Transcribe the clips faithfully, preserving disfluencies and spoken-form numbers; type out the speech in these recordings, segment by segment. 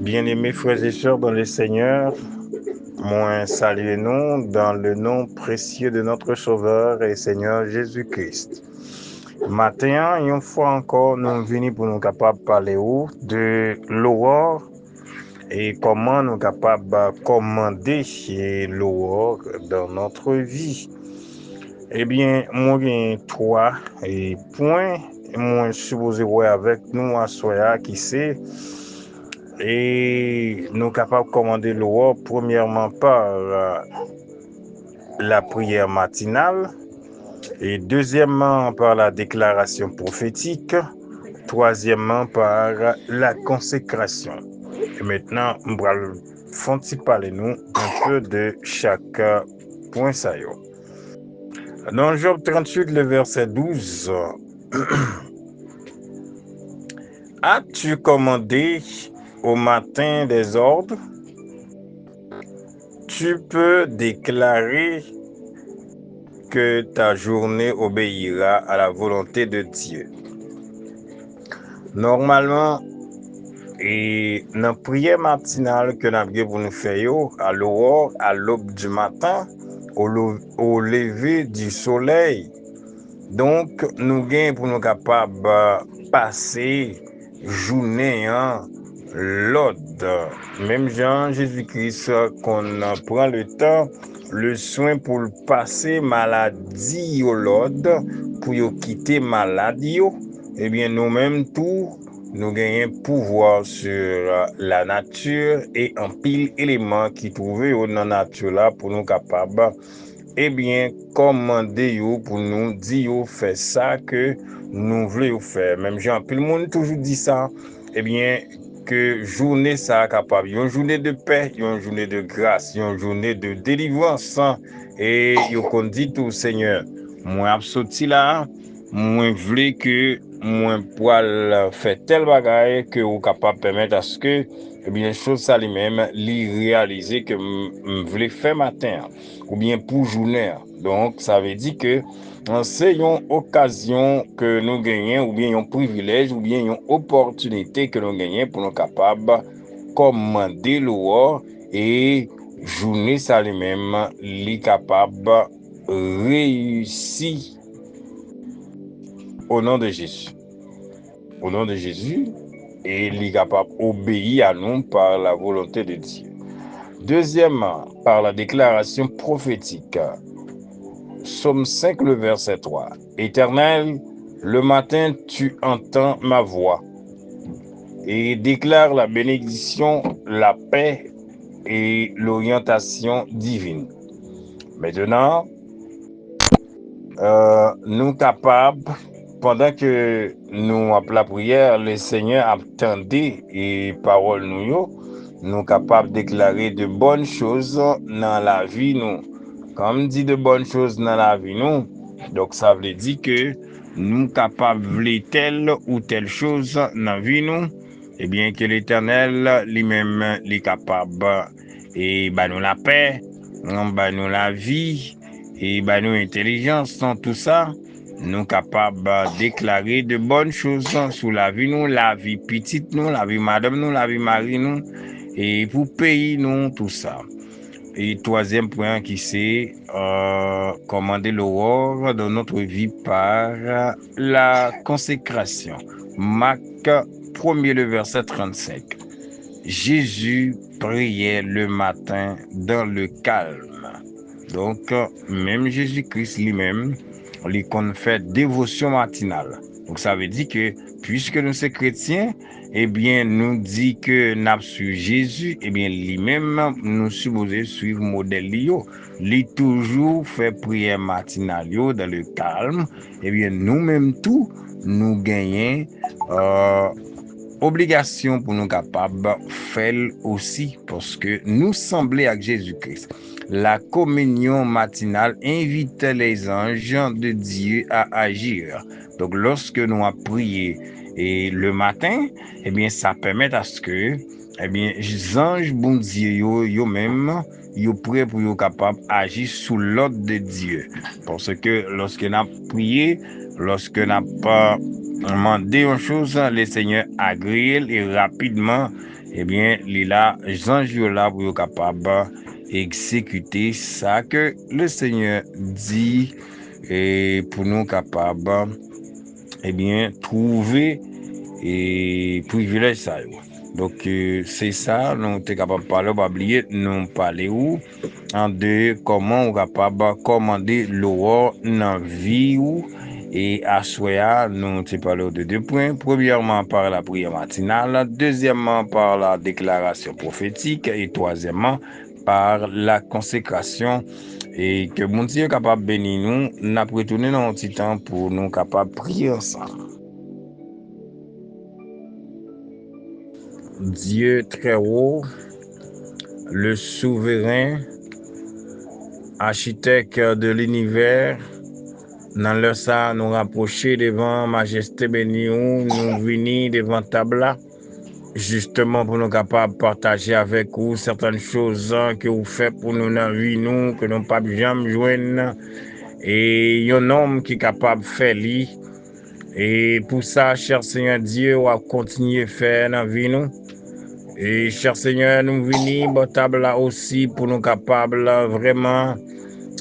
Bien-aimés frères et sœurs dans le Seigneur, mwen salye nou dans le nom précieux de notre Sauveur et Seigneur Jésus-Christ. Maten an, yon fwa ankò, nou vini pou nou kapab pale ou de lowò e kòman nou kapab kòmande lowò dans notre vie. Ebyen, mwen gen twa e pwen mwen sipoze wè avèk nou aswè a ki se e nou kapab kòmande lowò premyèman pa la priyè matinal et deuxièmement par la déclaration prophétique, troisièmement par la consécration. Et maintenant, m pral fè yon ti pale nou un peu de chaque point sa yo. Dans Job trente-huit, le verset douze, as-tu commandé au matin des ordres? Tu peux déclarer que ta journée obéira à la volonté de Dieu. Nòmalman, e nan priyè matinal ke n ap gen pou nou fè yo, à l'aurore, à l'aube du matin, au, lo- au lever du soleil. Donk, nou gen pou nou kapab pase jounen an lòd. Menm jan Jezi Kris konn pran le tan, le swen pou l pase maladi yo lòd, pou yo kite malad yo, ebyen nou menm tou, nou genyen pouvwa sur la nature e anpil eleman ki twouve yo nan nati la pou nou kapab ebyen, kòmande yo pou nou di yo fè sa ke nou vle yo fè. Menm jan anpil moun toujou di sa, ebyen, ke jounen sa a kapab yon jounen de pè, yon jounen de gras, yon jounen de delivrans. E yo konn di tou, Senyè, mwen ap soti la, mwen vle ke mwen pral fè tèl bagay ke ou kapab pèmèt aske, ebyen, choz sa li menm, li reyalize ke m, m vle fè maten an, oubyen pou jounen an. Donk, sa vle di ke, eh, se yon okazyon ke nou genyen, oubyen yon privilèj, oubyen yon opòtinite ke nou genyen pou nou kapab kòmande lowò e jounen sa li menm, li kapab reyisi au nom de Jésus. Au nom de Jésus, e li kapab obeyi a nou par la volonté de Dieu. Deuxièmement, par la déclaration prophétique. Psaume cinq, le verset trois. Éternel, le matin, tu entends ma voix et déclare la bénédiction, la paix et l'orientation divine. Maintenant, eh, nou kapab, pandan ke nou ap lapriyè, le Senyè ap tande e pawòl nou yo, nou kapab deklare de bòn choz nan lavi nou. Kan m di de bòn choz nan lavi nou, donk sa vle di ke nou kapab vle tèl ou tèl choz nan vi nou, ebyen ke Letènèl li menm li kapab e ba nou lapè, ba nou lavi, e ba nou entèlijans, tou sa, nou kapab deklare de bòn choz sou lavi nou, lavi pitit nou, lavi madanm nou, lavi mari nou, e pou peyi nou, tou sa. E twazyèm pwen an ki se, eh, kòmande lowò dans notre vie par la consécration. Mak premye, le verset trannsenk. Jésus priait le matin dans le calme. Donk, menm Jezi Kris li menm, li konn fè devosyon matinal. Donk, sa vle di ke, piske nou se kretyen, ebyen, nou di ke n ap swiv Jezi, ebyen, li menm, nou sipoze swiv modèl li yo. Li toujou fè priyè matinal yo dans le calme. Ebyen, nou menm tou, nou genyen, eh, obligasyon pou nou kapab fè l osi, paske nou sanble ak Jezi Kris. La communion matinale invite les anges de Dieu à agir. Donk, lòske nou ap priye e le maten, ebyen, sa pèmèt aske, ebyen, zanj Bondye yo, yo menm, yo prè pou yo kapab aji sou lòd de Dye. Paske lòske n ap priye, lòske n ap, euh, mande yon choz, le Senyè agreye l e rapidman, ebyen, li la, zanj yo la pou yo kapab egzekite sa ke le Senyè di, e pou nou kapab, ebyen, twouve, e, privilèj sa yo. Donk, e, se sa, nou te kapab pale w, pa bliye, nou pale w, an, de kòman ou kapab kòmande lowò nan vi w. E aswè a, nou te pale w de de pwen. Premyèman, par la priyè matinal. Dezyèmman, par la deklarasyon pwofetik. E twazyèmman, par la konsekrasyon. E ke Bondye kapab beni nou. N ap retounen nan yon ti tan pou nou kapab priye ansanm. Dieu très haut, le souverain, architecte de l'univers, nan lè sa a, nou rapwoche devan majeste beni ou, nou vini devan tab la, jisteman pou nou kapab pataje avèk ou sètèn choz ke ou fè pou nou nan vi nou, ke nou p ap janm jwenn, e yon nonm ki kapab fè li. E pou sa, chè Senyè Dye, w ap kontinye fè nan vi nou. E chè Senyè, nou vini bò tab la osi pou nou kapab vrèman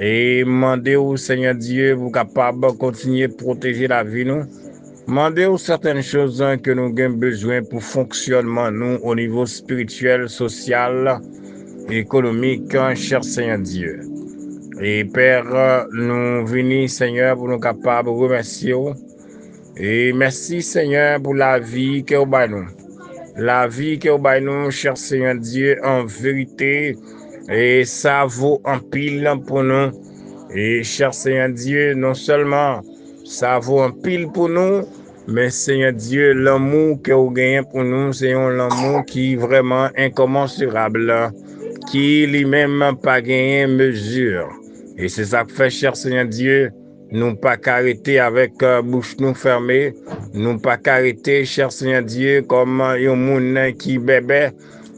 e mande w, Senyè Dye, pou w kapab kontinye pwoteje lavi nou. Mande w sètèn choz ke nou gen bezwen pou fonksyònman nou o nivo espirityèl, sosyal, ekonomik, chè Senyè Dye. E Pè, nou vini, Senyè, pou nou kapab remèsye w. E mèsi, Senyè, pou lavi ke w bay nou. Lavi ke w bay nou, chè Senyè Dye, an verite, e sa vo anpil pou nou. E chè Senyè Dye, non sèlman sa vo anpil pou nou, men Senyè Dye, lanmou ke w genyen pou nou, se yon lanmou ki vrèman enkomansirab, ki li menm pa genyen mezi. E se sa k fè, chè Senyè Dye, nou pa ka rete avèk, euh, bouch nou fèmen. Nou pa ka rete, chè Senyè Dye, kòm yon moun ki bèbè,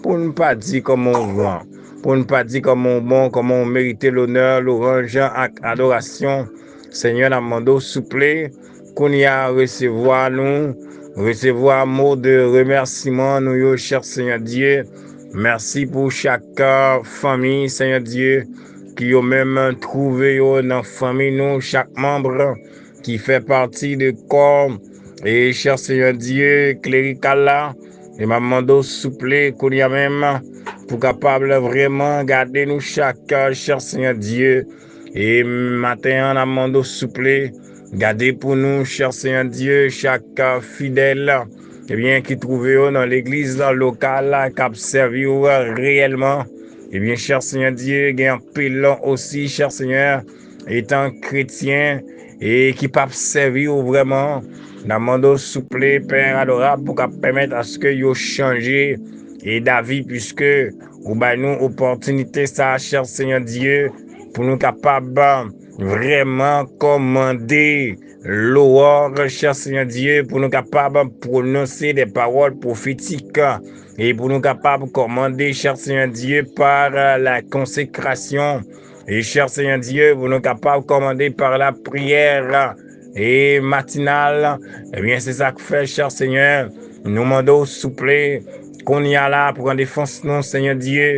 pou n pa di kòman w gran, pou n pa di kòman w bon, kòman w merite lonè, lwanj ak adorasyon. Senyè, n ap mande w, souple, kounye a, resevwa nou, resevwa mo de remèsiman nou yo, chè Senyè Dye. Mèsi pou chak, euh, fanmi, Senyè Dye, ki yo menm twouve yo nan fanmi nou, chak manm ki fè pati de kò, e chè Senyè Dye, klerikal la. E m ap mande w, souple, kounye a menm, pou kapab vrèman gade nou chak, chè Senyè Dye. E maten an, n ap mande w, souple, gade pou nou, chè Senyè Dye, chak fidèl, ebyen, ki twouve yo nan legliz lokal la, k ap sèvi w reyèlman. Ebyen, chè Senyè Dye, gen anpil osi, chè Senyè, etan kretyen, e ki p ap sèvi w vrèman. N ap mande w, souple, Pè adorab, pou k ap pèmèt aske yo chanje e davi, piske ou bay nou opòtinite sa, chè Senyè Dye, pou nou kapab vrèman kòmande lowòg, chè Senyè Dye, pou nou kapab pwononse de pawòl pwofetik, e pou nou kapab kòmande, chè Senyè Dye, par la konsekrasyon, e chè Senyè Dye, pou nou kapab kòmande par la priyè e matinal. Ebyen, se sa k fè, chè Senyè, nou mande w, souple, kounye a la, pran defans nou, Senyè Dye,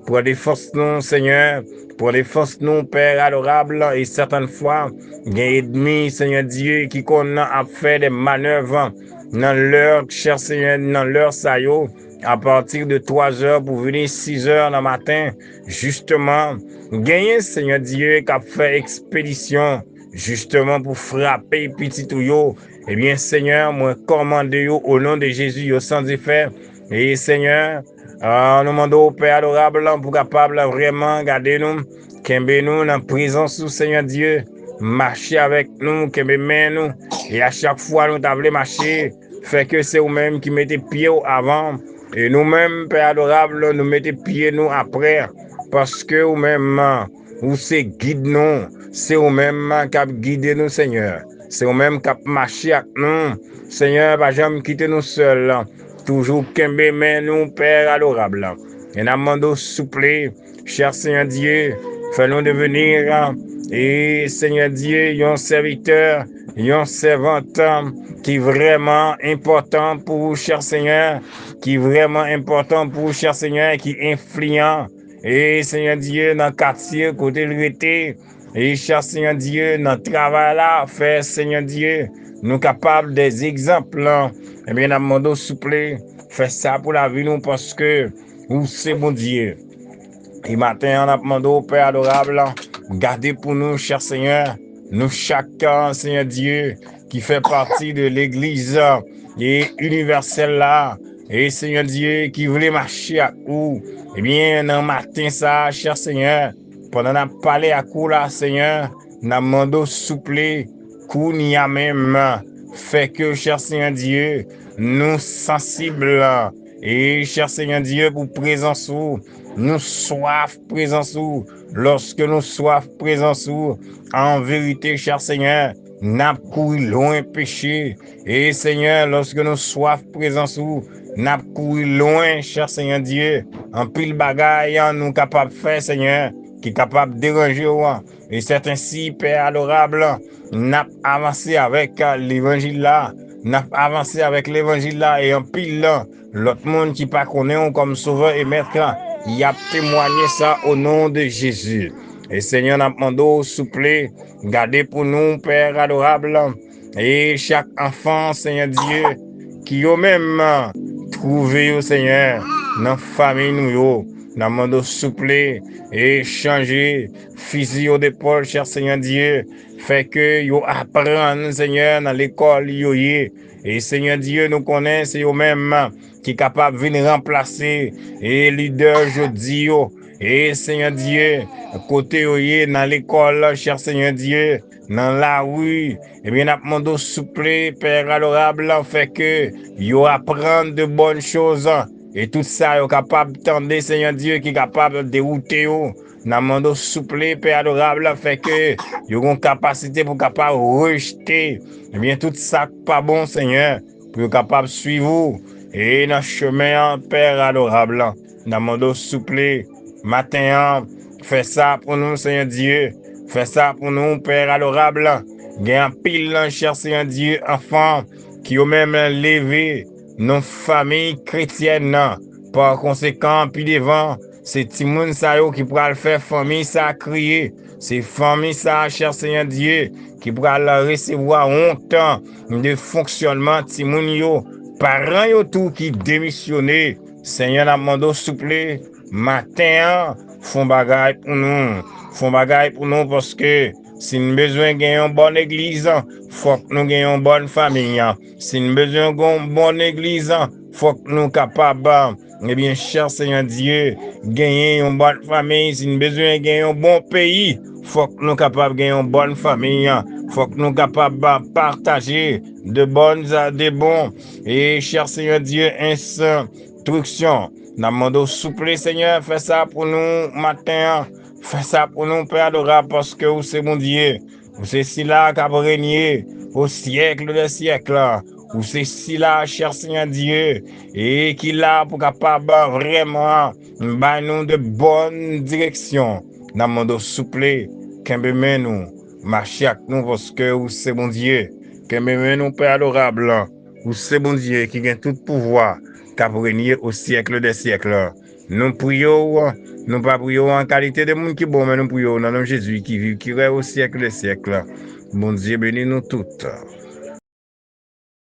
pran defans nou, Senyè, pran defans nou, Pè adorab, e sètèn fwa, gen ènmi, Senyè Dye, ki konn ap fè de manèv nan lè, chè Senyè, nan lè sa yo, apati de twazè pou vini sizè nan maten, jisteman, genyen, Senyè Dye, k ap fè ekspedisyon, jisteman, pou frape pitit ou yo. Ebyen, Senyè, mwen kòmande yo o non de Jezi, yo san defè. E, Senyè, ah, nou mande w, Pè adorab, pou kapab vrèman gade nou, kenbe nou nan prezans ou, Senyè Dye, mache avèk nou, kenbe men nou, e a chak fwa nou ta vle mache, fè ke se ou menm ki mete pye w avan, e nou menm, Pè adorab, nou mete pye nou apre, paske ou menm, ou se gid nou, se ou menm k ap gide nou, Senyè. Se ou menm k ap mache ak nou. Senyè, pa janm kite nou sèl. Toujou kenbe men nou, Pè adorab. E n ap mande w, souple, chè Senyè Dye, fè nou devni, e Senyè Dye, yon sèvitè, yon sèvant ki vrèman enpòtan pou ou, chè Senyè, ki vrèman enpòtan pou ou, chè Senyè, ki enfliyan. E Senyè Dye, nan katye kote l rete, e chè Senyè Dye, nan travay la, fè Senyè Dye, nou kapab de egzanp. Ebyen, n ap mande w, souple, fè sa pou lavi nou, paske ou se Bondye. E maten an, n ap mande w, Pè adorab, gade pou nou, chè Senyè, nou chak, Senyè Dye, ki fè pati de legliz e inivèsèl la, e Senyè Dye, ki vle mache ak ou, ebyen, nan maten sa a, chè Senyè, pandan n ap pale ak ou la, Senyè, n ap mande w, souple, kounye a menm, fè ke, chè Senyè Dye, nou sansib, e chè Senyè Dye, pou prezans ou, nou swaf prezans ou. Lòske nou swaf prezans ou, an verite, chè Senyè, n ap kouri lwen peche. E Senyè, lòske nou swaf prezans ou, n ap kouri lwen, chè Senyè Dye, anpil bagay nou kapab fè, Senyè, ki kapab deranje w. E sètensi, Pè adorab, n ap avanse avèk levanjil la, n ap avanse avèk levanjil la, e anpil lòt moun ki pa konnen w kòm Sovè e Mèt, y ap temwanye sa o non de Jezi. E Senyè, n ap mande w, souple, gade pou nou, Pè adorab, e chak anfan, Senyè Dye, ki yo menm twouve yo, Senyè, nan fanmi nou yo, n ap mande w, souple, e chanje fizi yo depòl, chè Senyè Dye, fè ke yo aprann, Senyè, nan lekòl yo ye. E Senyè Dye, nou konnen se yo menm ki kapab vin ranplase e lidè jodi yo. E Senyè Dye, kote yo ye nan lekòl, chè Senyè Dye, nan lari, ebyen, n ap mande w, souple, Pè adorab, fè ke yo aprann de bòn choz. E tout sa yo kapab tande, Senyè Dye, ki kapab dewoute yo, n ap mande w, souple, Pè adorab, fè ke yo gen kapasite pou kapab rejte, ebyen, tout sa k pa bon, Senyè, pou yo kapab swiv ou e nan chemen an, Pè adorab. N ap mande w, souple, maten an, fè sa pou nou, Senyè Dye. Fè sa pou nou, Pè adorab. Gen anpil nan chè Senyè Dye, anfan, ki yo menm leve nan fanmi kretyèn nan. Pa konsekan, pi devan, se timoun sa yo ki pral fè fanmi sa a kriye. Se fanmi sa a, chè Senyè Dye, ki pral resevwa wont de fonksyònman timoun yo. Paran yo tou ki demisyone. Senyè, n ap mande w, souple, maten an, fè yon bagay pou nou. Fè yon bagay pou nou, paske si n bezwen gen yon bòn legliz, fòk nou gen yon bòn fanmi. Si n bezwen gen yon bòn legliz, fòk nou kapab, ebyen, chè Senyè Dye, genyen yon bòn fanmi. Si n bezwen gen yon bon peyi, fòk nou kapab gen yon bòn fanmi. Fòk nou kapab pataje de bòn, de bon, e chè Senyè Dye, enstriksyon. N ap mande w, souple, Senyè, fè sa pou nou maten an. Fè sa pou nou, Pè adorab, paske ou se Bondye. Ou se sila k ap renye o syèk dè syèk. Ou se sila, chè Senyè Dye, e ki la pou kapab vrèman bay nou de bòn direksyon. N ap mande w, souple, kenbe men nou, mache ak nou, paske ou se Bondye. Kenbe men nou, Pè adorab. Ou se Bondye ki gen tout pouvwa, k ap renye o syèk dè syèk. Nou priye w, nou pa priye w an kalite de moun ki bon, men nou priye w nan non Jezi ki viv, ki rèy o syèk dè syèk. Bondye beni nou tout.